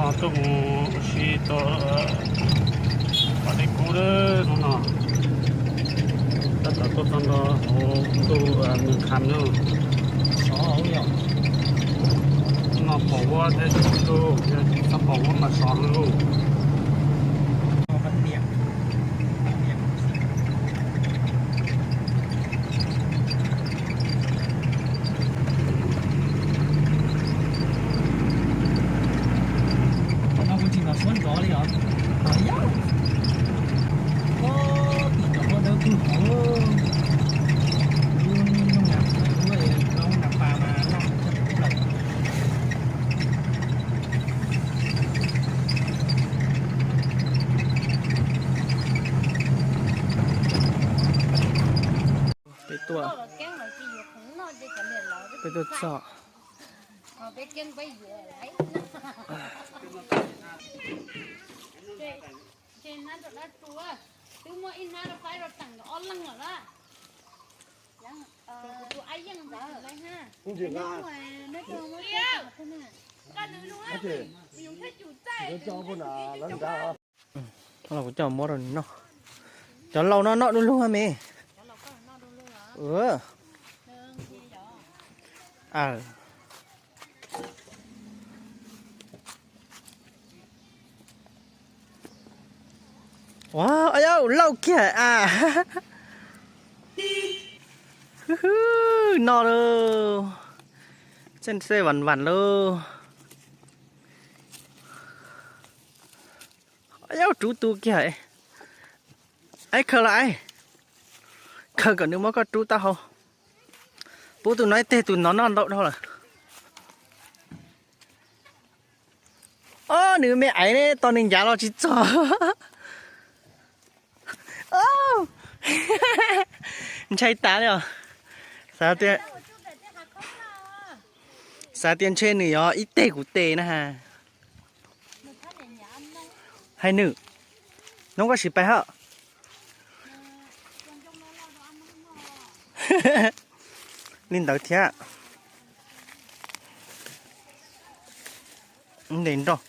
Tuaj mus ua si tau pom dej kub lawm hnub no. Tab tom tuaj txog nto hauv ntuj Mws Kham no. Sov hauv yom. Hnub no pom huab thiab tsis tau, yog tsis txhob pom huab mas sov heev lauj. Qhov no kuv tsis hnov suab nrov li os. Yog, tim cov huab dawb kug hauv, lub noog nas pas mas laj kub lawm. Peb tuaj, peb tuaj txog. Kuv coj muab rau nws noj. Cov laus no noj du lug me. Ua, lauj kiag a. Noj lauj. Txej txej vam vam lauj. Rub tu kiag. Aib, khaws los aib. Khaws kom nws muab koj rub taub hau. Pub tus no ib teg, tus no noj ntau dhau lawm. Ob, nws me aiv ne, tos nws ncav los tsis txog. Ntshai tas li os. Xav tias, xav tias ntshe nws yuav ib teg kuv tes na has. Hais nws, hnub koj sim pais hab. Li ntawd thiab. Ntes nrog.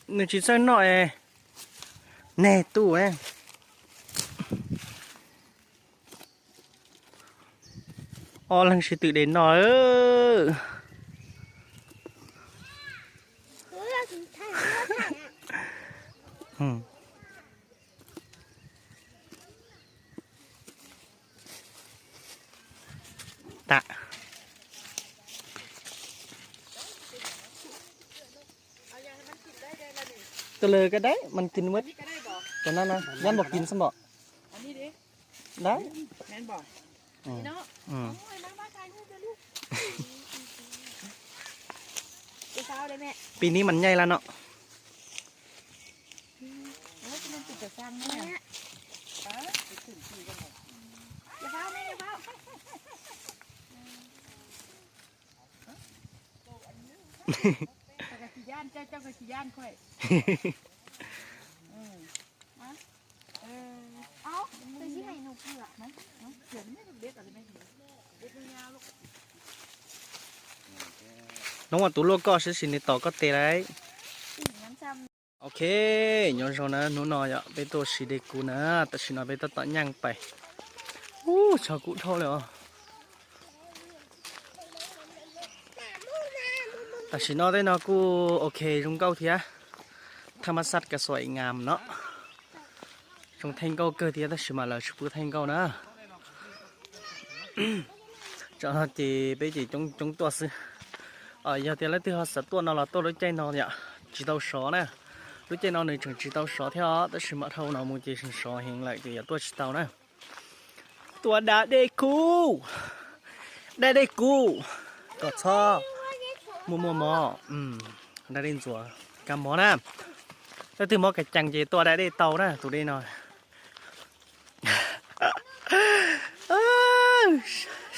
Nws tsis txawj noj es neg tu. Ob leeg sib tw de noj. Tus lw ka dai mas kis muab, cov no no yab npog kis xwb npog. Dai. Pis nib mas nyaij lawm no. Hnub ua tus luaj koj sib sim nws tos koj tes lauj. Ok, nyob zoo na, hnub no yog peb tuaj ua si de kuv na, tam sim no peb tab tom nyaaj pais. Ub, tshav kub dhau li os. Tam sim no tej no kuj ok zoo nkauj thiab. Thaj mab xaj ka xuam i ngam no. Zoo theej nkauj kawg thiab tab sis mas lawv tsis pub theej nkauj na. Tsam no ces peb ces coob coob tuaj xwb. Yog tias leej twg ho xav tuaj no los tuaj lub caij no yom, tsis tau sov na. Lub caij no nws tseem tsis tau sov thiab os, tab sis mas dhau no mus ces sov heev lawm ces yuav tuaj tsis tau na. Tuaj da dej kub, da dej kub, kom txhob muaj muaj mob. Da dej ntxuav kab mob na. Leej twg mob kav cees ces tuaj da dej tau na tus dej no.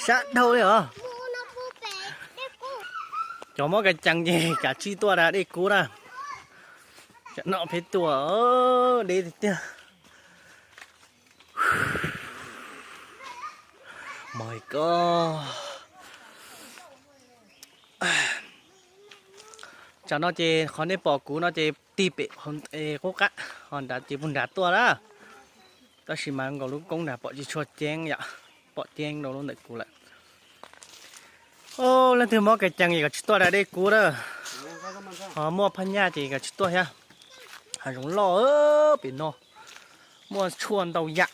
Sab dhau li os. Cov mob kav cees ces kav tsij tuaj da dej kub na. Tsam no peb tuaj deb tiag tiag. My God. Tsam no ces qhov nej pom kuv no ces tig pem qub qab, ho nrad ces puag nrad tuaj na. Tab sis mas nkaus lub koob nrad pom tsis tshua ceeb yom, pom ceeb rau lub ntawm kuv lawm. Leej twg mob kev cees ces kom tsis tuaj da dej kub na. Ho muaj phaj nyaj ces kom tsis tuaj thiab. Hav zoov loj pem no, muaj tshuaj ntau yam.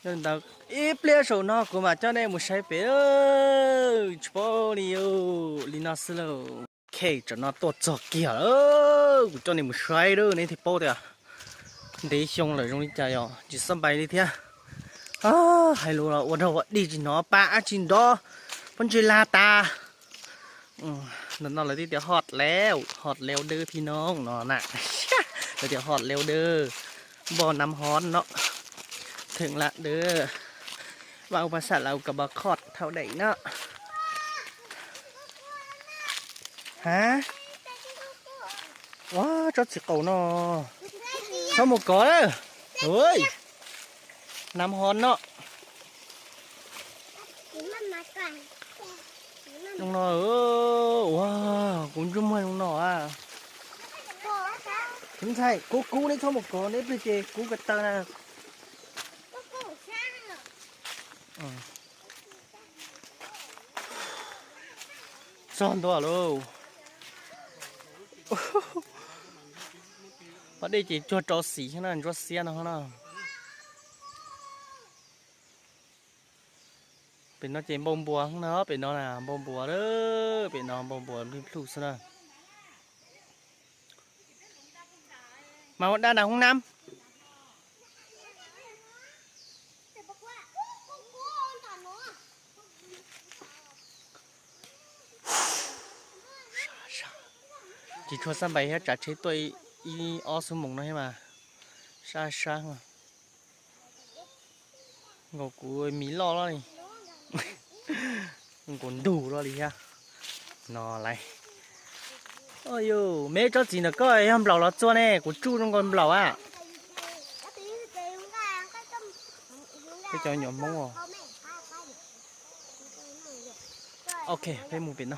Yog li ntawd ib pliag saum no kuv mam coj nej mus saib pem, tsis paub li, li no xwb lauj. Ok, tsam no tuaj txog kiag lawm, kuv coj nej mus saib lawm, nej thiaj paub tias ntev xyoo lawm zoo li cas yom, tsis xab npais li thiab. Hais lus los ua rag ua dig tsis hnov pa dab tsi nrov, pob ntseg lag tas. Ntawm no lawv twb tias hot leo, hot leo dawb thiab no no na. Lawv tias hot leo dawb, npoj nam hov no, theem lam dawb, vaj ua pas xam lam ua kab pas khoj thauj daim no. Ha, ua tsob txiv qaum no, txhob mus kov na. Nam hov no. Zoo no, ua kuv ntsej muag zoo no a. Tus ntxhais, kub kub neb txhob mus kov, neb plig ces kub ko taw na. Txog ntua lauj. Pas dej ces cuag rau xim thiab na, ntsuab xiab no na. Pem no ces npau npuas no, pem no na npau npuas, pem no npau npuas plij plhuj xwb na. Mas ua dab nag hoob nab. Tsis tshua xab npais thiab, tsav tsheb tuaj ib ob xuab moos no thiab mas sab sab. Nkaus kuv mis loj li, nkaus ntug loj li thiab. No lais. Yus, me tsob txiv ntawm koj yog nplaum los txua ne, kuv tsuj zoo nkaus nplaum a. Peb cov nyuam Hmoob os. Ok, peb mus pem no.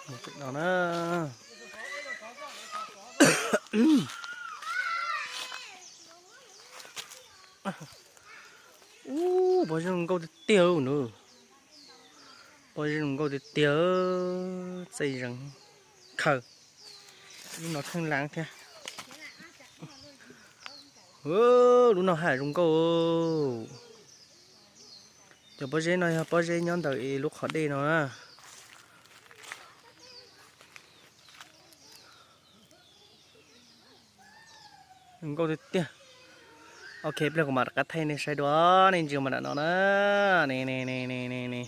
Mus pem no na. Ub, pob zeb zoo nkauj tiag tiag nws. Pob zeb zoo nkauj tiag tiag, txaij zeeg khaws. Lub no kheej laav thiab. Lub no haj zoo nkauj. Cov pob zeb no yog pob zeb nyob ntawm lub qhov dej no na. Zoo nkauj tiag tiag. Ok, pliag kuv mam rov qab thaij nej saib dua, nej ntsia mas nram no na. Ne ne ne ne ne ne.